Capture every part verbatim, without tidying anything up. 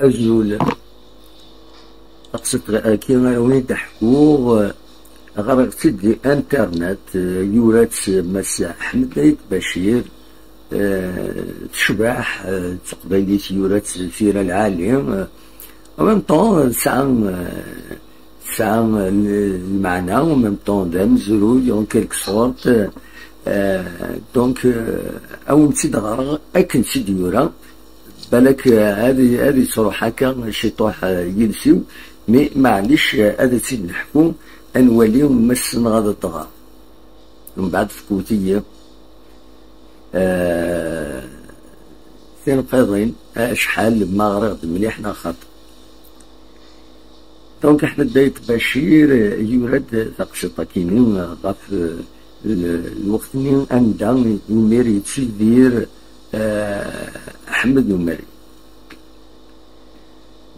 Azul. Taqsiṭ-agi ara wen-d-ḥkuɣ, ɣriɣ-tt-id di internet, yura-tt Mass Ḥmed Ayt Bacir, eh, tecbeḥ, eh, d taqbaylit, yura-tt tira lɛali, eh, en même temps, tesɛa, eh, tesɛa, eh, lmeɛna, en même temps, d amezruy, en quelque sorte, eh, donc, eh, ad wen-tt-id-ɣreɣ akken tt-id-yura. Balak, eh, ad, ad yettruḥ akka ciṭuḥ, eh, yiles-iw, mais maɛlic, eh, ad tt-id-neḥku, ad nwali ma ssneɣ ad t-ɣreɣ. Mbeɛd fkut-iyi, eh, tinqiḍin, acḥal ma ɣriɣ-d mliḥ neɣ xaṭi. Donc, Ḥmed Ayt Bacir, eh, yura-d taqsiṭ-akini, eh, ɣef, eh, l-, lweqt-nni anda imir yettidir, eh, Ḥmed Umari.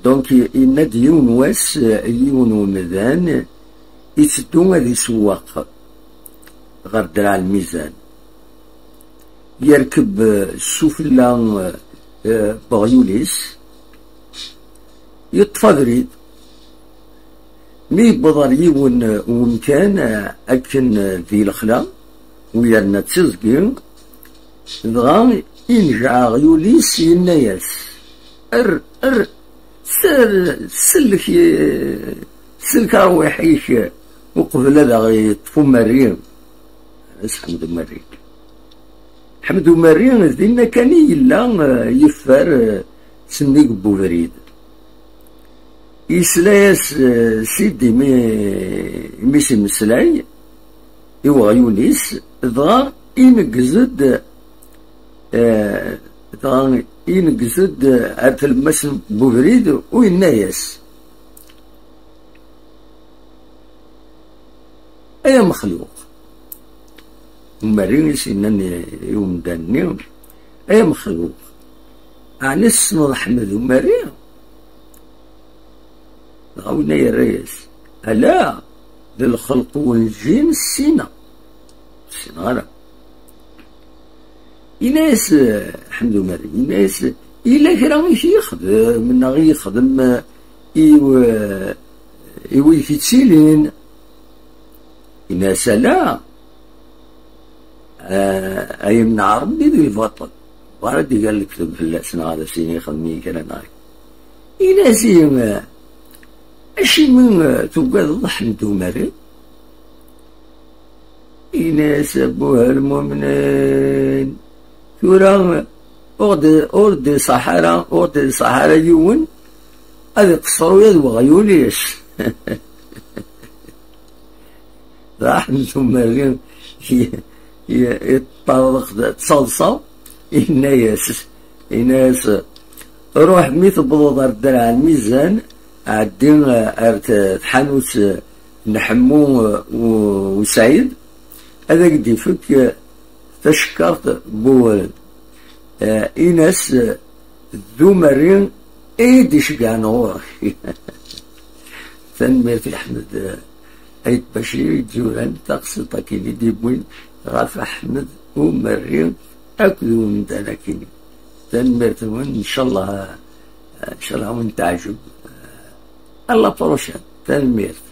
Donc, i-, yenna-d yiwen wass, eh, yiwen umdan itteddu ad isewweq ɣer Draɛ Lmizan. Yerkeb, eh, sufella, eh, eh, n weɣyul-is, yeṭṭef abrid. Mi yewweḍ ɣer yiwen, eh, umkan, eh, akken, eh, di lexla, u yerna d tiẓgi, dɣa injeɛ aɣyul-is, yenna-yas: "Err, err, ser-, sellek, eh, sellek arwiḥ-ik, eh, uqbel ad aɣ-yeṭṭef umerri." Ass Ḥmed Umerri. Ḥmed Umerri dinna kan i yella, eh, yeffer, eh, sennig n ubrid. Yesla-yas, eh, Sidi mi, mi s-imeslay i weɣyul-is, dɣa ineggez-d, eh, dɣa ineggez-d ar tlemmast n ubrid u yenna-yas: "Ay amexluq." Umerri i s-yennan i, i umdan-nni: "Ay amexluq, ɛni tessneḍ Ḥmed Umerri?" Dɣa winna yerra-yas: "Ala, d lxelq n lǧin ssineɣ." "Ssineɣ ara." Yenna-yas, eh, Ḥmed Umerri, yenna-yas: "Yella kra i k-yexdem, neɣ i yexdem, eh, i, eh, i wid k-yettilin?" Yenna-yas: "Ala, eh, ay imneɛ Rebbi di lbaṭel. Wara d-iger lekdeb fell-as, neɣ ad as-yini yexdem-iyi kra, neɣ." Yenna-yas: "Ihi, eh, acimi, eh, tugadeḍ Ḥmed Umerri?" Yenna-yas: "A Buha lmumnin, tura ur d-, ur d-iṣaḥ ara, ur d-iṣaḥ ara yiwen ad iqeṣṣer ula d weɣyul-is." Ṛaḥ Ḥmed Umerri i-, i-, iṭṭerḍeq-d d taḍsa, yenna-yas, yenna-yas: "Ruḥ, mi tewwḍeḍ ar Dderɛ Lmizan, ɛeddi ar t-, tḥanut n Ḥemmu u, u Sɛid, ad ak-d-ifek tacekkart n wawren. Eh, in-as d Umerri i d-iceggɛen ɣur-k." Tanemmirt i Ḥmed, eh, Ayt Bacir i d-yuran taqsiṭ-agi i d-yewwin ɣef Ḥmed Umerri akked umdan-agi. Tanemmirt-nwen, ncallah, eh, ncallah wen-teɛjeb. Eh, à la prochaine. Tanemmirt.